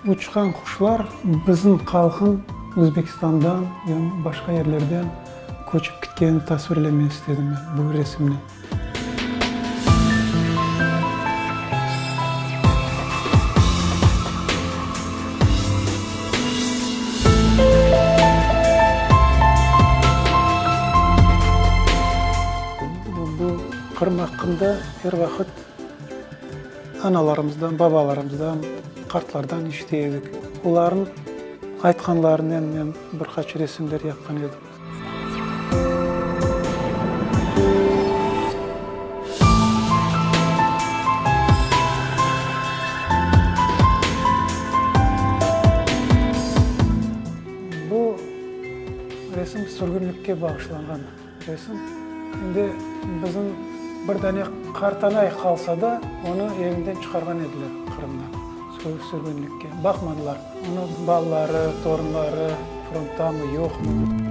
Uçqan quşlar bizim halqıñ Özbekistandan ya başqa yerlerden köçip ketkenini tasvirlemek istedim men bu resimnen. Bu Qırım aqqında er vaqıt analarımızdan, babalarımızdan, qartlardan işite edik. Olarnıñ aytqanlarınen men bir qaç resimler yapqan edim. Bu resim sürgünlikke bağışlanğan resim. Şimdi bizim bir dane qartanay qalsa da, onı evinden çıqarğan ediler Qırımdan sürgünlikke. Baqmadılar, onıñ balaları, torunları fronttamı, yoqmı.